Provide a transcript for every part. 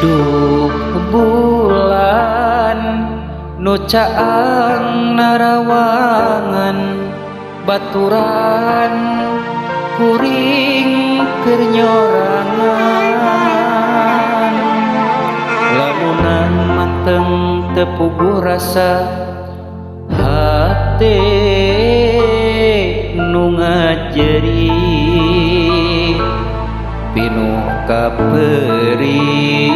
Duh bulan nu caang narawangan, baturan kuring keur nyorangan. Lamunan manteng teu puguh rasa hate nu ngajeri pinuh kaperih.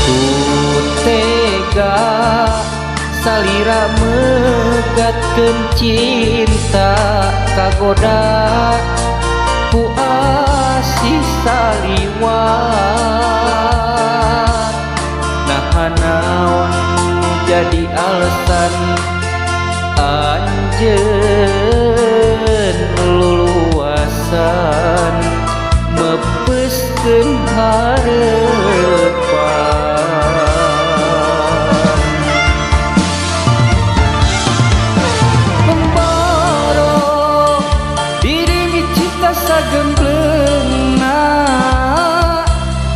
Ku tega salira megatkeun cinta, kagoda ku asih saliwat. Naha naon jadi alasan anjeun luluasan mepeskeun harepan? Pemboro diri micinta sagembleungna,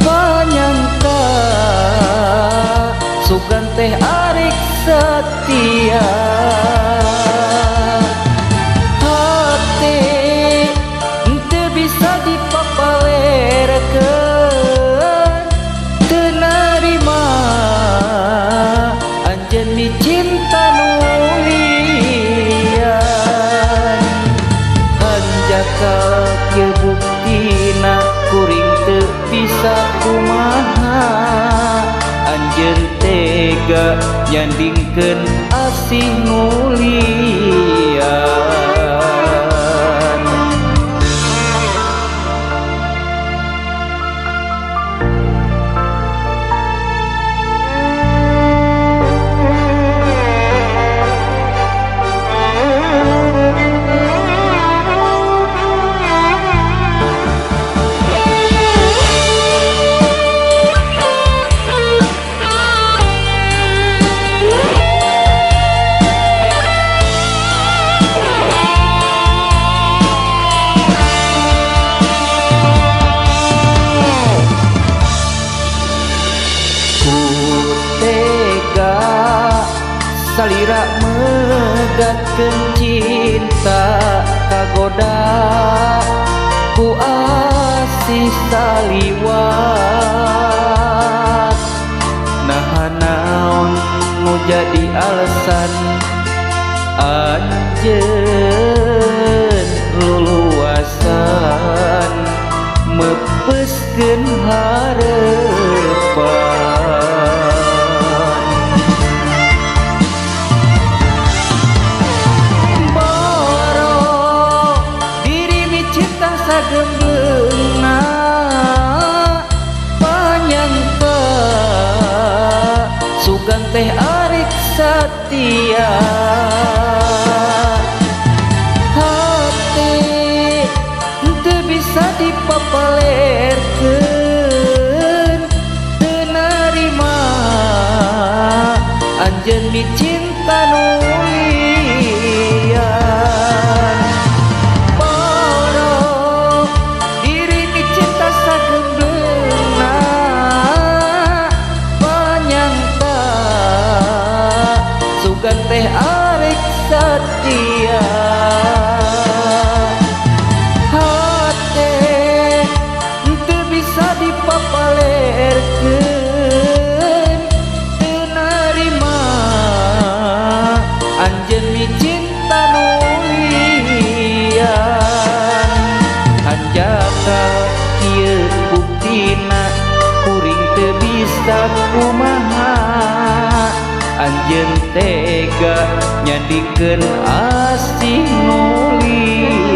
panyangka sugan teh arik setia. Hate teu bisa dipapalerkeun, teu narima anjeun micinta nu lian. Hanjakal kieu buktina, kuring teu bisa kumaha, anjeun tega nyandingkeun asih nu lian. Ku tega salira megatkeun cinta, kagoda ku asih saliwat. Naha naon nu jadi alasan anjeun luluasan mepeskeun harepan? Boro diri micinta sagembleungna, panyangka sugan teh arik satia. Hate teu bisa dipapalerkeun, teu narima anjeun micinta nu lian. Boro diri micinta sagembleungna, panyangka sugan teh arek satia. Hate teu bisa dipapalerkeun, teu narima anjeun micinta nu lian. Hanjakal kieu buktina, kuring teu bisa kumaha, anjeun tega nyandikeun asih nu lian.